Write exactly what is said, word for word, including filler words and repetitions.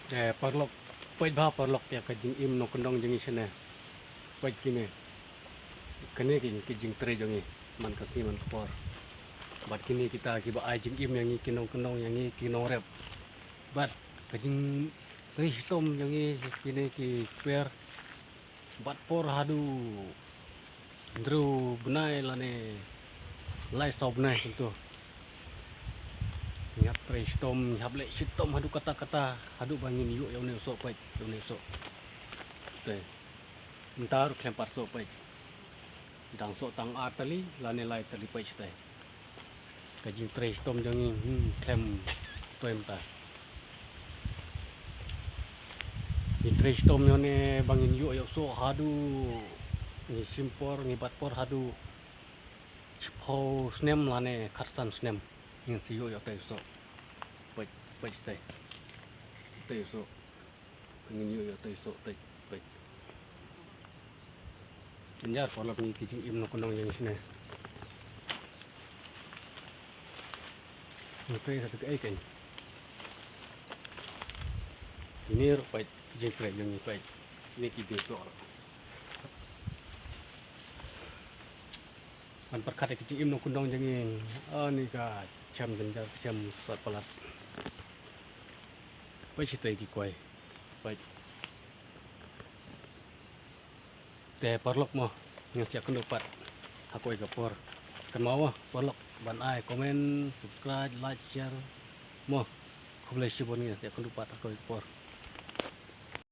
Eh, paralok, peit bha paralok ïa ka jingim nongkyndong jong ngi shane. Peit kine. Kane ki, ki jingtrei jong ngi man ka sngi man ka por. Bad kine kita kiba ai jingim ïa ngi ki nongkyndong ïa ngi ki nongrep. Bad ka jingtrei shitom jong ngi kine ki kper. Bad por haduh hynriew bnai lane lai saw bnai kumto. Ngi hap trei shitom, ngi hap leh shitom haduh katta katta, haduh ba ngin ïoh ïa une u soh peit, ïa une u soh. Te. Mynta ruh khlem pat soh peit. Dang soh tang ar tylli lane lai tylli peit te. Ka jingtrei shitom jong ngi, hmm, khlem poi mynta. Jingtrei shitom jong ngi ba ngin ïoh ïa u soh haduh ngi shim por, ngi bat por haduh shiphew snem lane khatsan snem. Ngin sa ïoh ïa utei u soh. Peit, peit te. Utei u soh. Ngin ïoh ïa utei u soh, peit, peit. Jynjar paralok, ngi ki jingim nongkyndong jong ngi shane. Ngi trei sa kaei kein. Kine ruh peit, ki jingtrei jong ngi peit. Kine ki jingsoh ruh. Ban pyrkhat ïa ki jingim nongkyndong jong ngi. Ani ka shem jynjar, shem sat palat. Peit shi te ki kwai. Peit. Te paralok mo, ngin sa ïakynduh pat ha kawei ka por. Kynmaw mo paralok ban ai comment, subscribe, like, share mo. Khublei shibun, ngin sa ïakynduh pat ha kawei ka por.